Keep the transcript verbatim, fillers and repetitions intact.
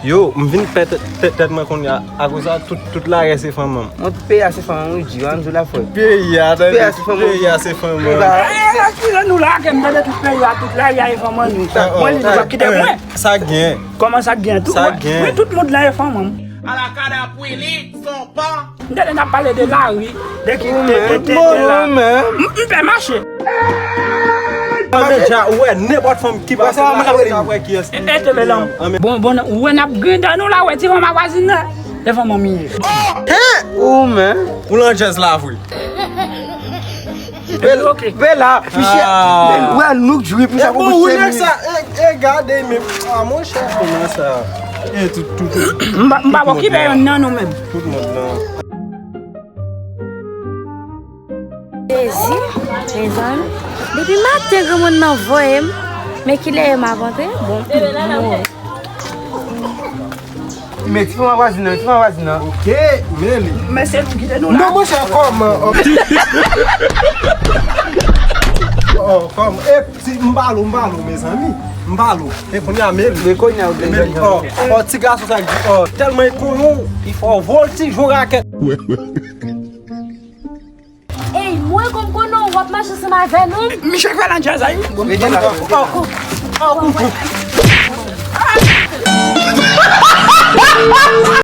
Yo, m vin pè tèt, tèt, tèt mwen kounye a. Akoz sa, tout, tout lari a se fanm mwen. Mwen, tout peyi a se fanm mwen, wi, G, an di w la, frè. Peyi a, tande. Peyi a se fanm mwen. Peyi a se fanm mwen. Ba, e, e, kilè nou la, ke m tande tout peyi a, tout lari a e fanm mwen, nou. Mwen, li nou p ap kite mwen. Sa gen. Kòman sa gen tou? Sa gen. Wi, tout moun la e fanm mwen. Alakadapwilit, son pa. M tande n ap pale de lari, de ki, de, de, de, de la. M, m pè mache. Tande dja, ou wè, nenpòt fanm ki pase la, ou wè kiyès ki. E, e, tande la. Bon, bon, ou wè n ap grinden nou la, ou wè ti fanm a vwazin nan. E fanm an m ye. Ou menm. Ou landjèz la vre. Bela, fichye. Ou wè nou k jwi pou sa pou kouche mi. E, e, gade menm. A, monchè, kòman sa? E, tout, tout, tout. M pa, m pa okipe yonn nan nou menm. Tout moun nan. Jezi, mezanmi. Depi maten, granmoun nan voye m. Men kilè m ap antre? Bon, m mouri. Men ti fanm a vwazin nan, ti fanm a vwazin nan. Ok, men li. Men se nou ki te nou la. Non, monchè, kòman? Oh, kòman? E, si, m ba l ou, m ba l ou, mezanmi. M ba l ou. E kounye a, men li. Men kounye a, ou te men li. Oh, oh, ti gason sa, oh, tèlman li konnen w, li fè w vòltije yon rakèt. Ey, mwen kòm konnen w ap mache ansanm avè nou. Misye fè nan djaz a, wi. Bon, bon, bon.